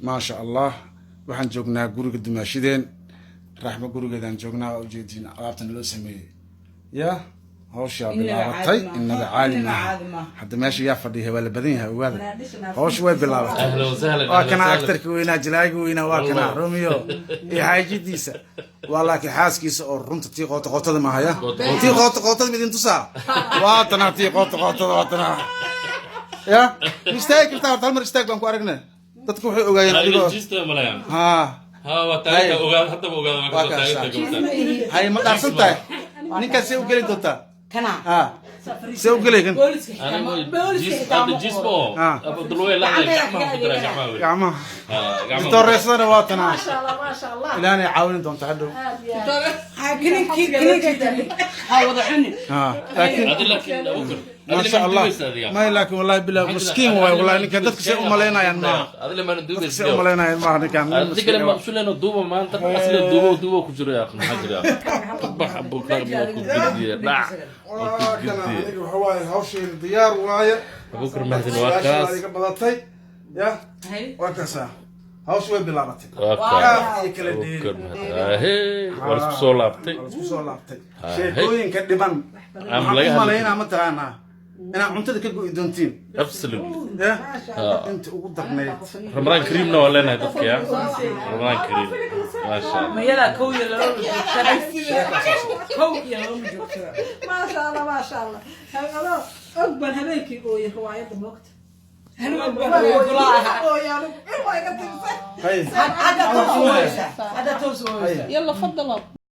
Maasha Allah, waxaan joognaa guriga dumaashideen Raxmo. Gurigeedaan joognaa. Waa ujeediin alaabtan loo sameeyey. Ya hawshaa bilaabatay, inaba caadi maaha. Hadda meesha yaa fadhiya? Waa la badan yahay, ogaada. Hawsha way bilaabatay. Ahlan wasahlan. Waa kana actorka weynaa, jilaaga weynaa, waa kana Romeo iyo xaajidiisa. Waa laakiin xaaskiisa oo runta tii qoota qootada mahaya. Tii qoota qootada midin tusaa. Waa tanaa tii qoota qootada, waa tanaa. Ya ma istaagi kartaa horta? Hal mar istaag baan ku aragnay. Dadku waxay ogaayeen adigoo ha. Ha, waa taaganta, ogaada haddaba, ogaada waa Waa kasoo kaasa. taaganta gabadha. Hay, ma dhaarsan tahay? Ninkaas see u geli doontaa? Kana. Ha, see u gelay kan? Anigu hadda jismo abdulwey lahday, gacmaha ku diraa, gacmaha wey. Gacmaha. Ha, gacmaha. Ditoreesadana waa tanaa. Maasha Allah, maasha Allah. Ilaanay caawin doonta hadhow. Aad iyo aad. Kininkii kininkii ha wada cunin. Ha, laakiin Adi laakiin Abubakar. Maasha Allah, may laakiin wallahi bilah miskiin waay. Wallahi ninkan dadka see u malaynayaan maaha. Adile maana Dadka duubaysa. see u malaynayaan maaha ninkan nin Adiga miskiin ma waay. usuleno duuba maanta asle duubo duubo ku jiro yaa, maxaa jira? Bax Abubakar ma ku gidiye dhac ma ku Waa kana. gidiye. Aniga waxa waaye hawsheeda diyaar waaye. Abubakar Mahdin waa Su-aasha kaas. waa iga badatay. Ya waa kaasaa, hawsha way bilaabatay. Waa kaas. Kaaf iyo kala dheeri. Abubakar Mahdin ahee, waa isku soo laabtay. Waa isku soo laabtay. Hay. Sheekooyinka dhiban Aan waxaan laga u hadli. malaynaa mataqaanaa inaad cuntada ka go'i doontiin. Absolutely. Ya inta ugu darnayd. Ramadaan kariimna waa leenahay dadka. Ya Ramadaan kariim, maasha Allah. Mayadaa 1 iyo 2 ma joogtada, 1 iyo 2 ma joogtada. Maasha Allah, maasha Allah. Adoo og baan habeenkii ooyay riwaayadda moogta. Anigu baan kula ahaa. Ooyay anigu, in waa iga tirsan. Hay. Hadda toos ooyeysa, hadda toos ooyeysa. يلا فضل.